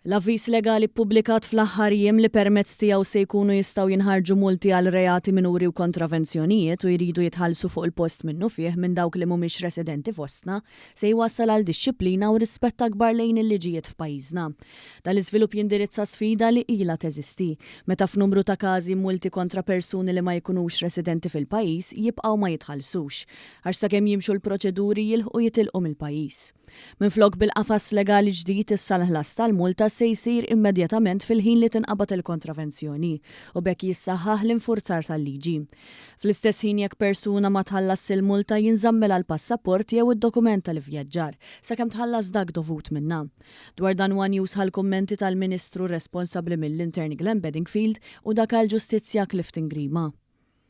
L-avviż legali ppubblikat fl-aħħar jiem li permezz tiegħu se jkunu jistgħu jinħarġu multi għal reati minuri u kontravenzjonijiet u jridu jitħallsu fuq il-post minnufih minn dawk li mhumiex residenti fostna se jwassal għal dixxiplina u rispett akbar lejn il-liġijiet f'pajjiżna. Dan l-iżvilupp jindirizza sfida li ilha teżisti, meta f'numru ta' każi multi kontra persuni li ma jkunux residenti fil-pajjiż jibqgħu ma jitħallsux, għax sakemm jimxu l-proċeduri jilħqu jitilqu mill-pajjiż. Minflok bil-qafas legali ġdid issa l-ħlas tal-multa se jsir immedjatament fil-ħin li tinqabad il-kontravenzjoni u b'hekk jissaħħaħ l-infurzar tal-liġi. Fl-istess ħin jekk persuna ma tħallasx il-multa jinżammilha l-passaport jew id-dokument tal-ivvjaġġar sakemm tħallas dak dovut minnha. Dwar dan one News ħa l-kummenti tal-Ministru responsabbli mill-Intern Glenn Bedingfield u dak għall-Ġustizzja Clifton Grima.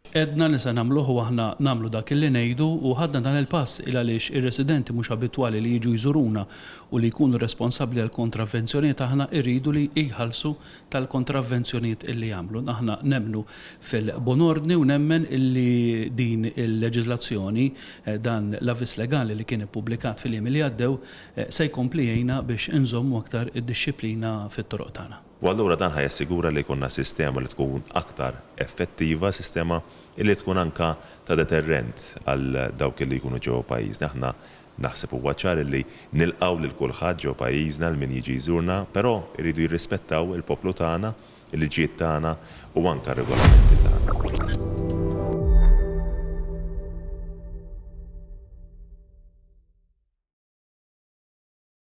Għedna li se nagħmluh u aħna nagħmlu dak li ngħidu u ħadna dan il-pass il għaliex ir-residenti mhux abitwali li jiġu jżuruna u li jkunu responsabbli għall-kontravvenzjonijiet aħna rridu li jħallsu tal-kontravvenzjonijiet illi jagħmlu. Aħna nemmnu fil-bon ordni u nemmen illi din il-leġiżlazzjoni, dan l-avviż legali li kien ippubblikat fil-jiem li għaddew se jkompli jgħinna biex inżommu aktar id-dixxiplina fit-toroq tagħna. U allura dan ħa jassigura li jkollna sistema li tkun aktar effettiva, sistema li tkun anka ta' deterrent għal dawk li jkunu ġewwa pajjiżna. Aħna naħseb huwa ċar li nilqgħu lil kulħadd ġewwa pajjiżna, lil min jiġi jżurna, però jridu jirrispettaw il-poplu tagħna, il-liġijiet tagħna u anka r-regolamenti tagħna.